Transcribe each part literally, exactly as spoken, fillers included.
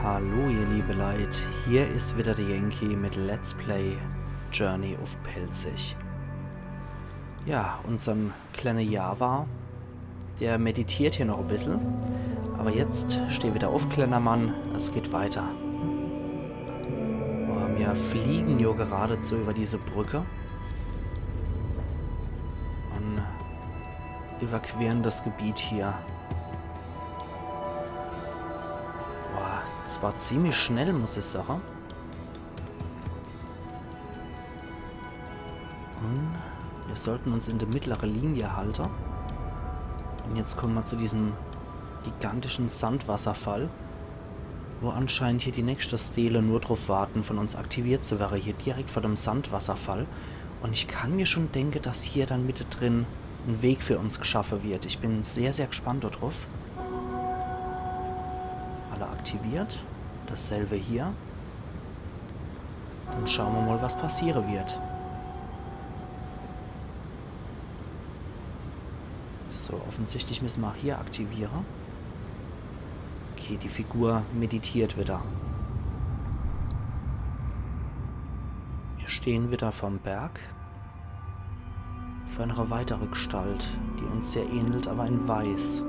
Hallo ihr liebe Leit, hier is wieder de Yankee mit Let's Play Journey uff Pälzisch. Ja, unsern klenne Java, der meditiert hier noch e bissel. Aber jetzt steh wieder uff, klenner Mann, es geht weiter. Boah, mir fliegen jo geradezu über diese Brücke un überqueren das Gebiet hier. Boah, zwar ziemlich schnell, muss ich sache. Un wir sollten uns in de mittlere Linie halte. Un jetzt komme mer zu diesem gigantischen Sandwasserfall, wo anscheinend hier die nächste Stele nur druff warten, von uns aktiviert zu werre, hier direkt vor dem Sandwasserfall. Un ich kann mir schon denke, dass hier dann mittedrin en Weg für uns gschaffe wird. Ich bin sehr, sehr gspannt do druff. Alle aktiviert. Dasselbe hier. Dann schaue mer mal, was passiere wird. So, offensichtlich müsse mer auch hier aktiviere. Okay, die Figur meditiert wieder. Wir stehen wieder vorm Berg. Vor einer weitere Gestalt, die uns sehr ähnelt, aber in Weiß.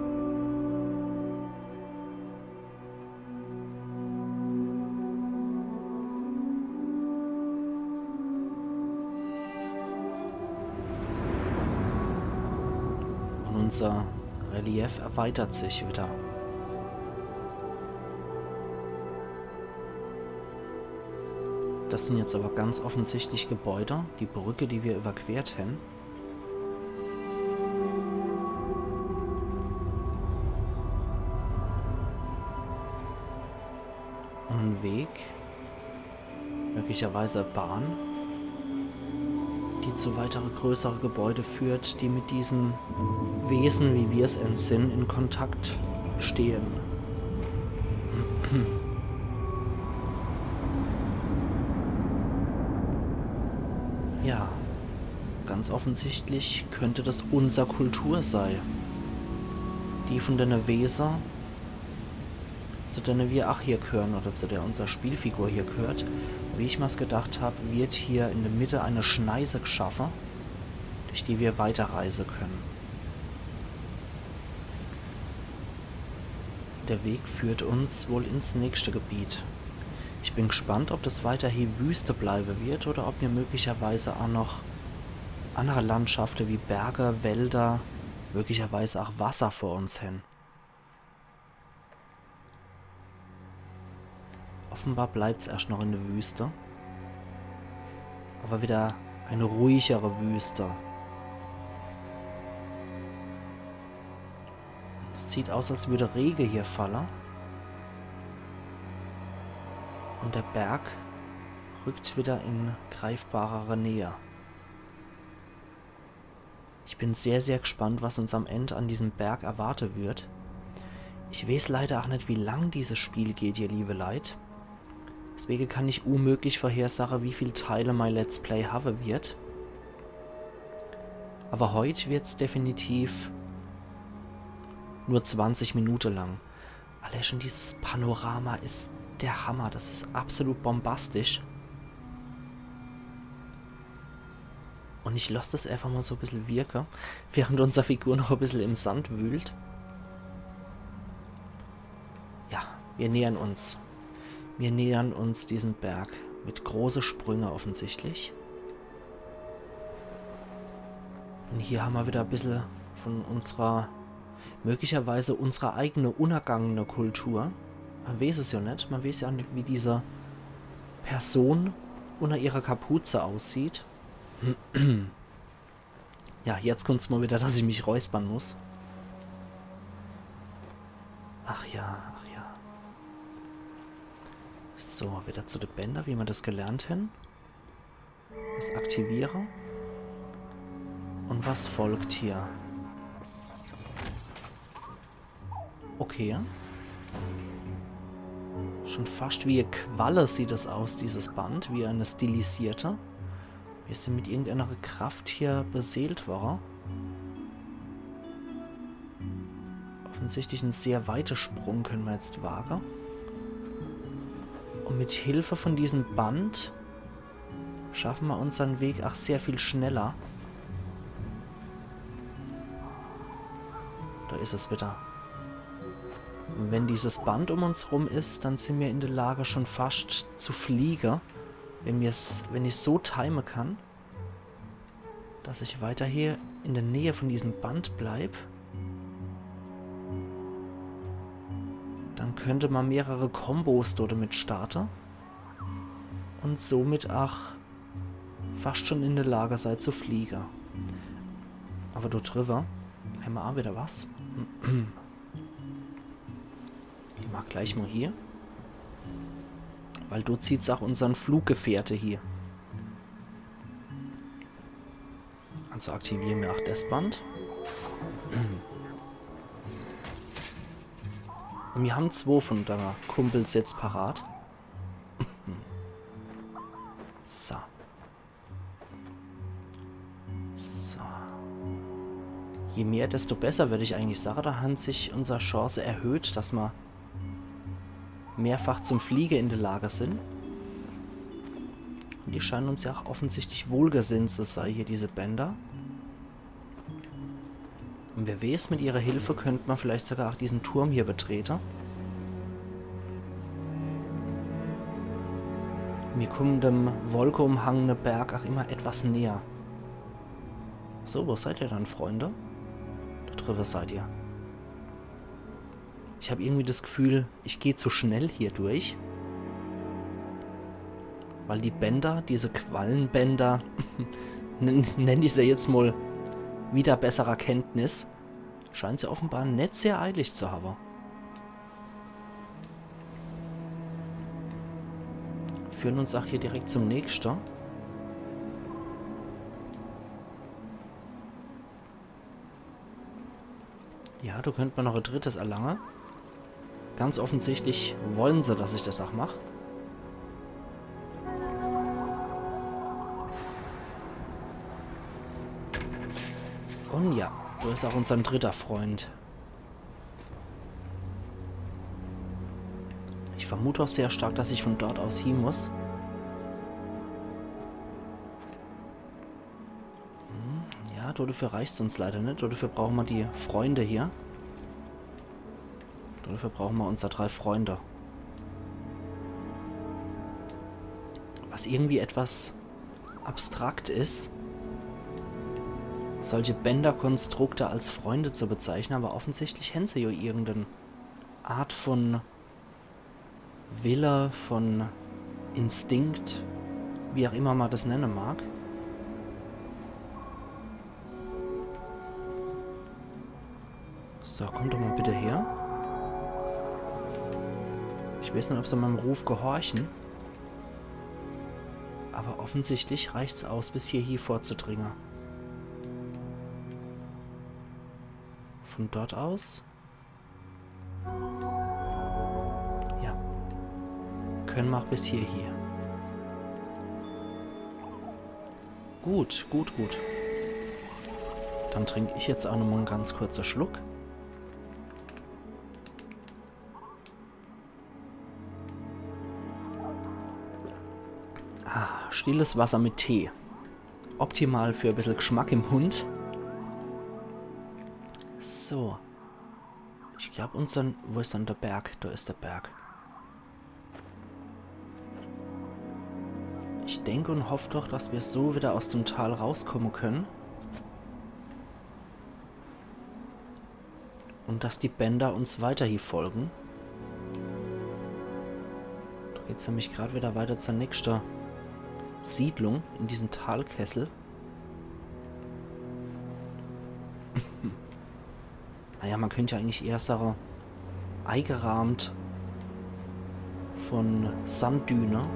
Un unser Relief erweitert sich wieder. Das sind jetzt aber ganz offensichtlich Gebäude, die Brücke, die wir überquert haben. Un en Weg, möglicherweise e Bahn, die zu weitere größere Gebäude führt, die mit diesen Wesen, wie wir's entsinn, in Kontakt stehen. Ja, ganz offensichtlich könnte das unser Kultur sei. Die von dene Wese, zu dene wir ach hier gehören oder zu der unser Spielfigur hier gehört. Wie ich mir's gedacht hab, wird hier in der Mitte eine Schneise gschaffe, durch die wir weiterreise können. Der Weg führt uns wohl ins nächste Gebiet. Ich bin gespannt, ob das weiterhin Wüste bleibe wird oder ob mir möglicherweise auch noch andere Landschafte wie Berge, Wälder, möglicherweise auch Wasser vor uns hen. Offenbar bleibt's erscht noch in der Wüste. Aber wieder eine ruhigere Wüste. Es sieht aus, als würde Rege hier falle. Und der Berg rückt wieder in greifbarere Nähe. Ich bin sehr, sehr gespannt, was uns am End an diesem Berg erwarte wird. Ich weeß leider auch net, wie lang dieses Spiel geht, ihr liebe Leit. Deswege kann ich unmöglich vorhersage, wie viel Teile mein Let's Play habe wird. Aber heut wird's definitiv nur zwanzig Minute lang. Allein schon dieses Panorama ist der Hammer. Das ist absolut bombastisch. Und ich lass das einfach mal so ein bisschen wirken, während unsere Figur noch ein bisschen im Sand wühlt. Ja, wir nähern uns. Wir nähern uns diesem Berg mit große Sprünge offensichtlich. Und hier haben wir wieder ein bisschen von unserer, möglicherweise unserer eigene unergangene Kultur. Man weiß es ja nicht. Man weiß ja nicht, wie diese Person unter ihrer Kapuze aussieht. Ja, jetzt kommt's mal wieder, dass ich mich räuspern muss. Ach ja, ach ja. So, wieder zu de Bänder, wie wir das gelernt haben. Das aktiviere. Und was folgt hier? Okay. Schon fast wie e Qualle sieht es aus, dieses Band, wie eine stilisierte. Wir sind mit irgendeiner Kraft hier beseelt worre. Offensichtlich ein sehr weiter Sprung können wir jetzt wagen. Und mit Hilfe von diesem Band schaffe mer unsern Weg ach sehr viel schneller. Da is es wieder. Und wenn dieses Band um uns rum is, dann sin mer in der Lage, schon fascht zu fliege. Wenn mir's, wenn ich so time kann, dass ich weiter hier in der Nähe von diesem Band bleib, dann könnt mer mehrere Kombos dort damit starte und somit ach fascht schon in der Lage sei zu fliege. Aber dort driwwer hämmer ach wieder was. Ich mach gleich mal hier. Weil dort sieht's ach unsern Fluggefährte hier. Also aktiviere mer ach das Band. Und mir hän zwo von deine Kumpels jetzt parat. So. So. Je mehr, desto besser, würd ich eigentlich sage. Da hän sich unser Chance erhöht, dass mer mehrfach zum Fliege in der Lage sin. Und die scheinen uns ja ach offensichtlich wohlgesinnt zu sei, hier diese Bänder. Und wer weeß, mit ihrer Hilfe könnt mer vielleicht sogar ach diesen Turm hier betrete. Mir kommen dem wolkeumhangene Berg ach immer etwas näher. So, wo seid ihr dann, Freunde? Da driwwer seid ihr. Ich hab irgendwie das Gefühl, ich geh zu schnell hier durch. Weil die Bänder, diese Quallenbänder, nenn, nenn ich se jetzt mal wieder besserer Kenntnis, scheint se offenbar net sehr eilig zu habe. Führen uns ach hier direkt zum nächste. Ja, da könnt mer noch e drittes erlange. Ganz offensichtlich wollen se, dass ich das ach mach. Und ja, da is ach unsern dritter Freund. Ich vermut ach sehr stark, dass ich von dort aus hie muss. Hm, ja, dodefür reicht's uns leider net. Dodefür brauche mer die Freunde hier. Dodefür brauche mer unser drei Freunde. Was irgendwie etwas abstrakt is, solche Bänderkonstrukte als Freunde zu bezeichne, aber offensichtlich hän se ja irgendeine Art von Wille, von Instinkt, wie ach immer mer das nenne mag. So, komm doch mal bitte her. Ich weeß net, ob se meinem Ruf gehorchen. Aber offensichtlich reicht's aus, bis hierhie vorzudringe. Von dort aus? Ja. Könne mer ach bis hierhie. Gut, gut, gut. Dann trink ich jetzt ach noch mal en ganz kurze Schluck. Ah, stilles Wasser mit Tee. Optimal für e bissel Geschmack im Mund. So. Ich glaub, unsern, wo is dann der Berg? Da is der Berg. Ich denk und hoff doch, dass mer so wieder aus dem Tal rauskomme könne. Und dass die Bänder uns weiterhin folgen. Da geht's nämlich grad wieder weiter zur nächsten Siedlung in diesem Talkessel. Naja, man könnte ja eigentlich eher sagen, eigerahmt von Sanddüne.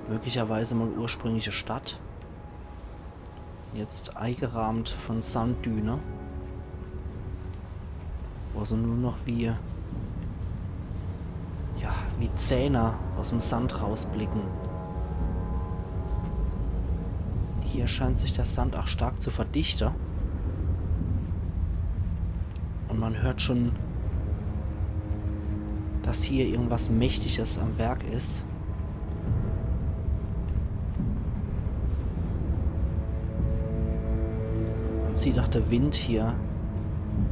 Möglicherweise mal ursprüngliche Stadt. Jetzt eigerahmt von Sanddüne. Wo se nur noch wie, ja, wie Zähne aus dem Sand rausblicken. Hier scheint sich der Sand auch stark zu verdichten. Und man hört schon dass hier irgendwas Mächtiges am Werk is. Zieht doch de Wind hier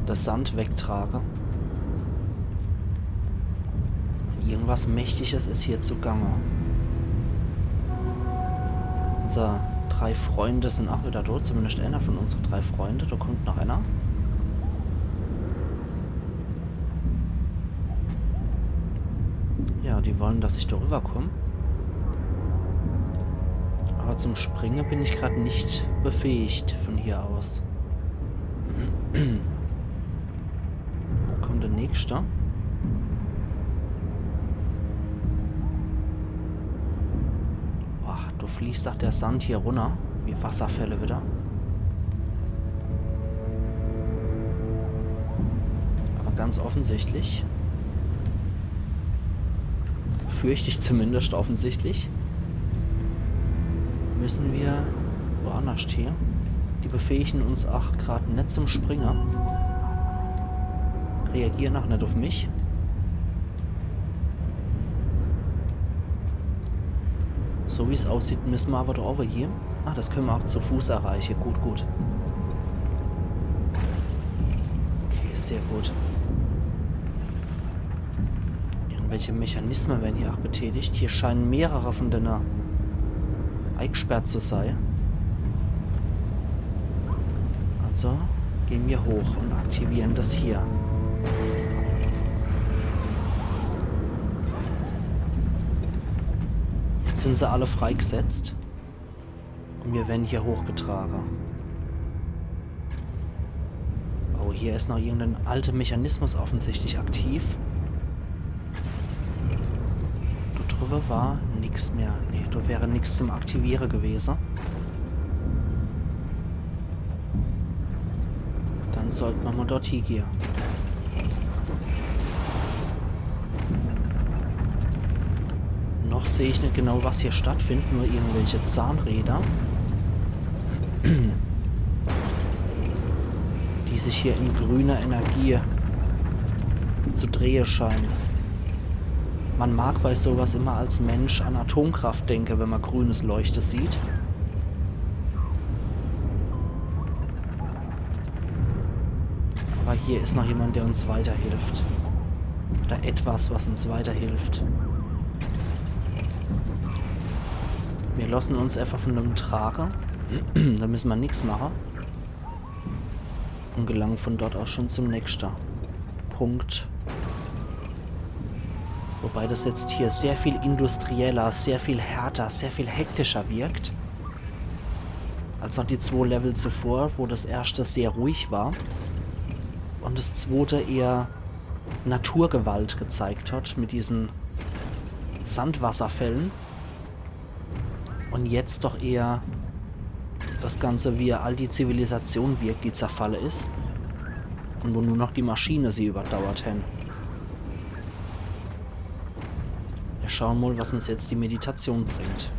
das Sand wegtrage. Irgendwas Mächtiges is hier zugange. Unsere drei Freunde sind auch wieder tot, zumindest einer von unsere drei Freunde. Da kommt noch einer. Ja, die wollen, dass ich da rüberkomm. Aber zum Springe bin ich grad nicht befähigt von hier aus. Kommt der nächste. Boah, do fließt doch der Sand hier runter, wie Wasserfälle wieder. Aber ganz offensichtlich, fürcht ich zumindest offensichtlich, müssen wir woanders her. Die befähigen uns auch grad net zum Springe. Reagieren auch net auf mich. So wie's aussieht, müssen wir aber da oben hier. Ah, das können wir auch zu Fuß erreichen. Gut, gut. Okay, sehr gut. Irgendwelche Mechanismen werden hier auch betätigt. Hier scheinen mehrere von denen eingesperrt zu sein. Also gehen wir hoch und aktivieren das hier. Jetzt sind sie alle freigesetzt. Und wir werden hier hochgetragen. Oh, hier ist noch irgendein alter Mechanismus offensichtlich aktiv. Da drüber war nix mehr. Nee, da wäre nix zum Aktivieren gewesen. Dann sollte man mal dort hingehen. Noch sehe ich nicht genau, was hier stattfindet, nur irgendwelche Zahnräder, die sich hier in grüner Energie zu drehen scheinen. Man mag bei sowas immer als Mensch an Atomkraft denken, wenn man grünes Leuchten sieht. Aber hier ist noch jemand, der uns weiterhilft. Oder etwas, was uns weiterhilft. Wir lassen uns einfach von dem tragen. Da müssen wir nix machen. Und gelangen von dort aus schon zum nächsten Punkt. Wobei das jetzt hier sehr viel industrieller, sehr viel härter, sehr viel hektischer wirkt als noch die zwei Level zuvor, wo das erste sehr ruhig war und das zweite eher Naturgewalt gezeigt hat mit diesen Sandwasserfällen. Und jetzt doch eher das Ganze wie all die Zivilisation wirkt, die zerfalle is. Und wo nur noch die Maschine sie überdauert hen. Wir schauen mal, was uns jetzt die Meditation bringt.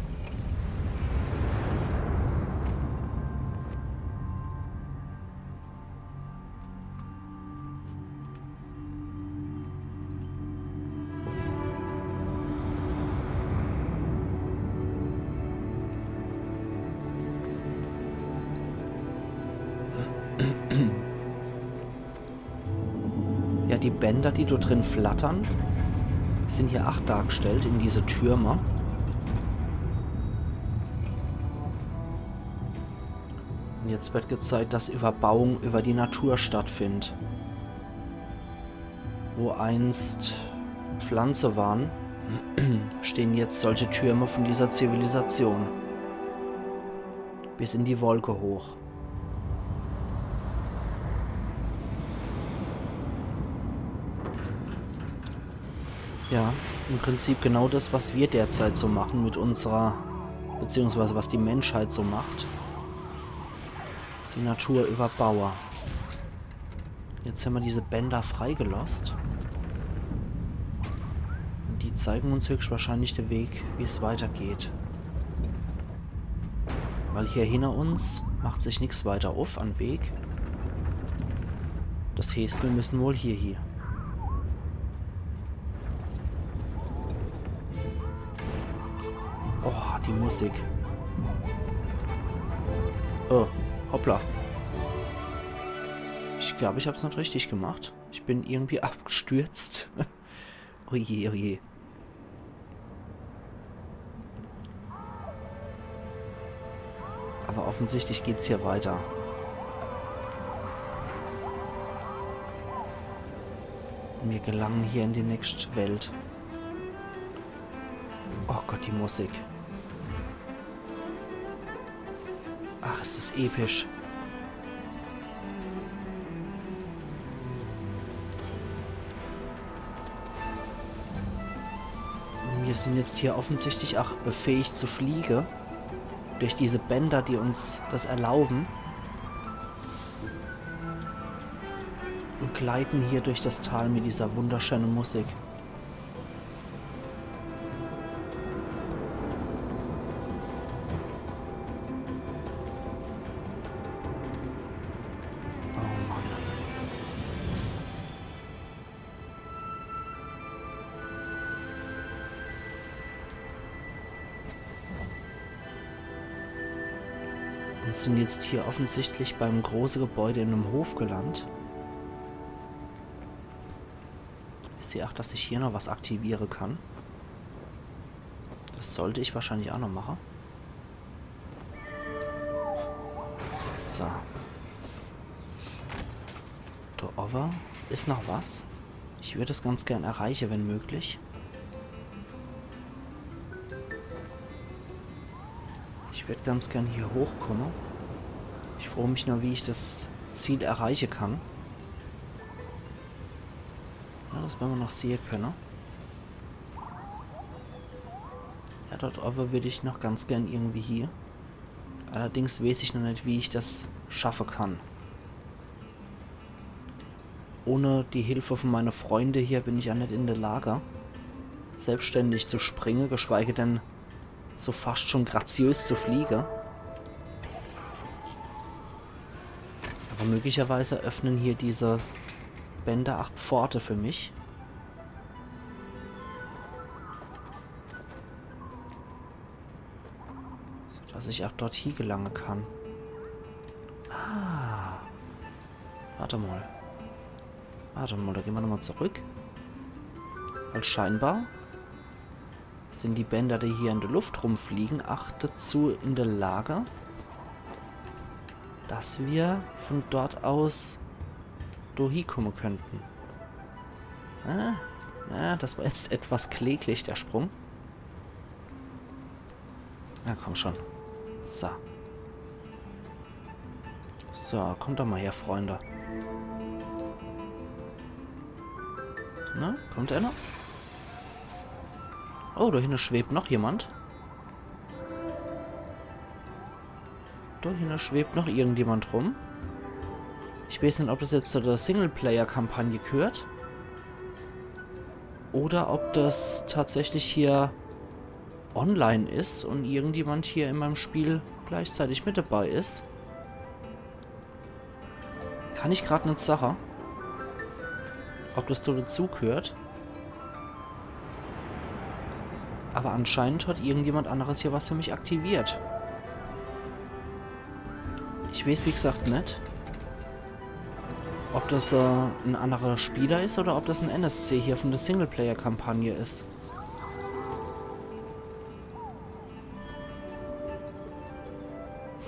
Ja, die Bänder, die dort drin flattern, sind hier auch dargestellt in diese Türme. Und jetzt wird gezeigt, dass Überbauung über die Natur stattfindet. Wo einst Pflanze waren, stehen jetzt solche Türme von dieser Zivilisation. Bis in die Wolke hoch. Ja, im Prinzip genau das, was wir derzeit so machen mit unserer, beziehungsweise was die Menschheit so macht. Die Natur überbaue. Jetzt haben wir diese Bänder freigelost. Und die zeigen uns höchstwahrscheinlich den Weg, wie es weitergeht. Weil hier hinter uns macht sich nix weiter auf an Weg. Das heißt, wir müssen wohl hier, hier. Die Musik. Oh, hoppla. Ich glaub, ich hab's net richtig gemacht. Ich bin irgendwie abgestürzt. Oje, oje. Aber offensichtlich geht's hier weiter. Wir gelangen hier in die nächste Welt. Oh Gott, die Musik. Ach, is das episch. Wir sind jetzt hier offensichtlich auch befähigt zu fliegen. Durch diese Bänder, die uns das erlauben. Und gleiten hier durch das Tal mit dieser wunderschönen Musik. Oh Mann. Und sind jetzt hier offensichtlich beim großen Gebäude in einem Hof gelandet. Ich sehe auch, dass ich hier noch was aktivieren kann. Das sollte ich wahrscheinlich auch noch machen. So. Da oben ist noch was. Ich würde es ganz gern erreichen, wenn möglich. Ich würde ganz gern hier hochkommen. Ich frage mich nur, wie ich das Ziel erreichen kann. Ja, das werden wir noch sehen können. Ja, dort oben würde ich noch ganz gern irgendwie hier. Allerdings weiß ich noch nicht, wie ich das schaffen kann. Ohne die Hilfe von meinen Freunden hier bin ich ja nicht in der Lage, selbstständig zu springen, geschweige denn so fast schon graziös zu fliegen. Aber möglicherweise öffnen hier diese Bänder auch Pforte für mich. Sodass ich auch dort hie gelangen kann. Ah. Warte mal. Warte mal, da gehen wir nochmal zurück. Weil scheinbar sind die Bänder, die hier in der Luft rumfliegen, auch dazu in der Lage, dass wir von dort aus da hiekommen könnten. Ah, ja, das war jetzt etwas kläglich, der Sprung. Na komm schon. So. So, kommt doch mal her, Freunde. Na, kommt einer? Oh, da hinten schwebt noch jemand. Da hinten schwebt noch irgendjemand rum. Ich weiß nicht, ob das jetzt zu der Singleplayer-Kampagne gehört. Oder ob das tatsächlich hier online ist und irgendjemand hier in meinem Spiel gleichzeitig mit dabei ist. Kann ich grad net sache, ob das da dazugehört. Aber anscheinend hat irgendjemand anderes hier was für mich aktiviert. Ich weiß, wie gesagt, net, ob das, äh, ein anderer Spieler ist oder ob das ein N S C hier von der Singleplayer-Kampagne ist.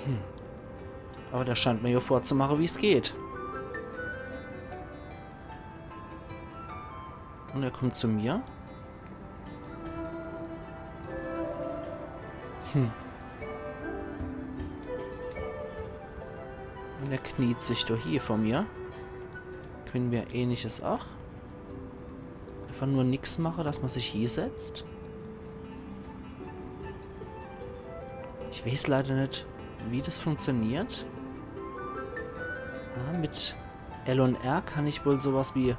Hm. Aber der scheint mir ja vorzumachen, wie's geht. Und er kommt zu mir. Hm. Und er kniet sich doch hier vor mir. Können wir Ähnliches auch? Einfach nur nix mache, dass man sich hier setzt. Ich weiß leider net, wie das funktioniert. Ah, mit L und R kann ich wohl sowas wie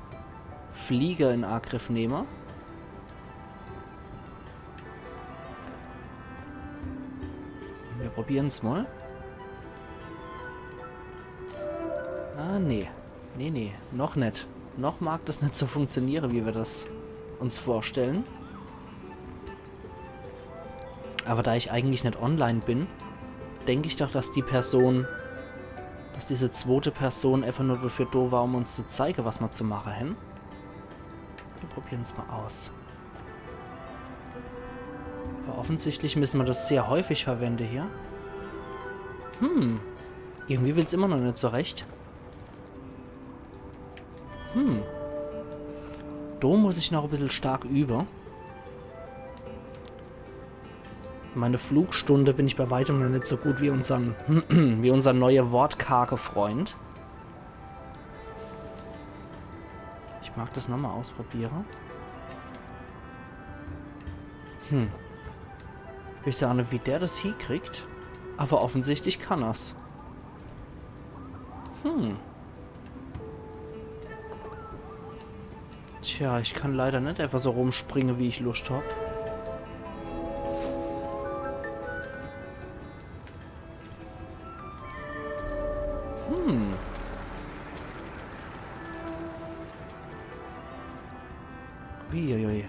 Flieger in Angriff nehme. Wir probieren's mal. Ah, nee. Nee, nee, noch net. Noch mag das net so funktioniere, wie wir das uns vorstellen. Aber da ich eigentlich net online bin, denk ich doch, dass die Person, dass diese zwote Person einfach nur dafür do war, um uns zu zeige, was mer zu mache hen. Wir probieren's mal aus. Aber offensichtlich müssen mer das sehr häufig verwende hier. Hm. Irgendwie will's immer noch net so recht. Hm. Do muss ich noch e bissel stark übe. Meine Flugstunde bin ich bei weitem noch net so gut wie unsern, wie unser neue wortkarge Freund. Ich mag das nochmal ausprobiere. Hm. Ich weiß ja auch net, wie der das hiekriegt, aber offensichtlich kann er's. Hm. Tja, ich kann leider net einfach so rumspringe, wie ich Luscht hab. Hm. Uiuiui.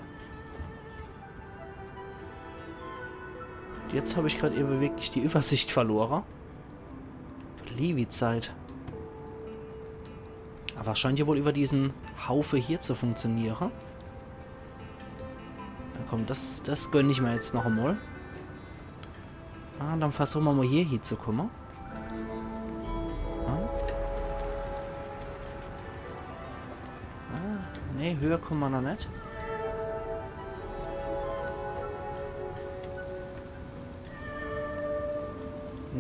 Jetzt hab ich grad ewe wirklich die Übersicht verlore. Du liewi Zeit. Aber scheint ja wohl über diesen Haufe hier zu funktioniere. Na komm, das, das gönn ich mir jetzt noch emol. Ah, dann versuche mer mal hier hinzukomme. Ah. Ah, nee, höher komme mer noch net.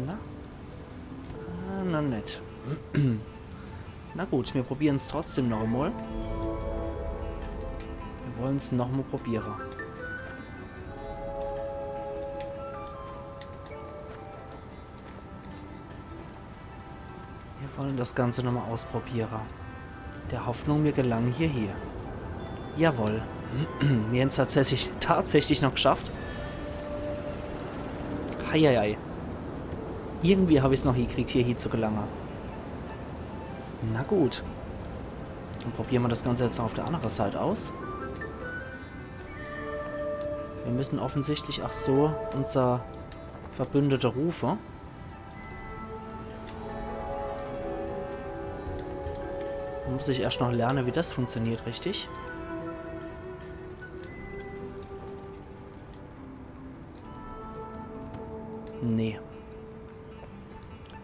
Na? Ah, noch net. Na gut, wir probieren's trotzdem noch emol. Wir wollen's noch mal probiere. Wir wollen das Ganze noch mal ausprobiere. Der Hoffnung, mir gelangen hier hie. Jawohl. Wir haben's tatsächlich, tatsächlich noch geschafft. Heieiei. Irgendwie hab ich's noch hiekriegt, hier hie zu gelangen. Na gut. Dann probieren wir das Ganze jetzt noch auf der anderen Seite aus. Wir müssen offensichtlich auch so unser Verbündete rufe. Muss ich erst noch lernen, wie das funktioniert, richtig? Nee.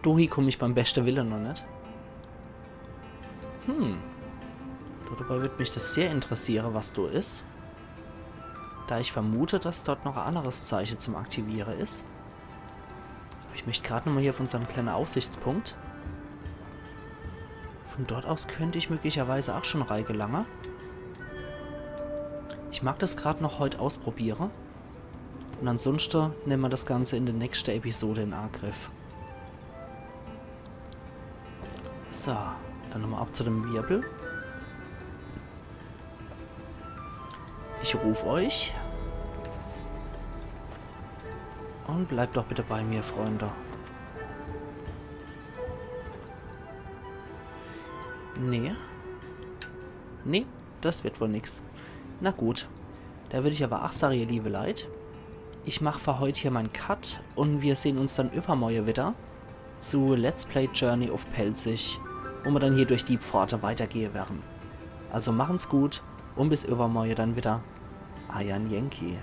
Do hie komm ich beim beste Wille noch net. Hm. Do dabei wird mich das sehr interessiere, was do is. Da ich vermute, dass dort noch ein anderes Zeichen zum Aktiviere is. Aber ich möcht grad nochmal hier auf unseren kleinen Aussichtspunkt. Von dort aus könnte ich möglicherweise auch schon reigelange. Ich mag das grad noch heut ausprobiere. Und ansonsten nehmen wir das Ganze in der nächsten Episode in Angriff. So, dann nochmal ab zu dem Wirbel. Ich ruf euch. Und bleibt doch bitte bei mir, Freunde. Nee. Nee, das wird wohl nix. Na gut. Da würd ich aber ach sage, ihr liebe Leit, ich mach für heut hier mein Cut und wir sehen uns dann übermorgen wieder zu Let's Play Journey auf Pälzisch, wo wir dann hier durch die Pforte weitergehen werden. Also machen's gut und bis übermorgen dann wieder. Eier Yankee.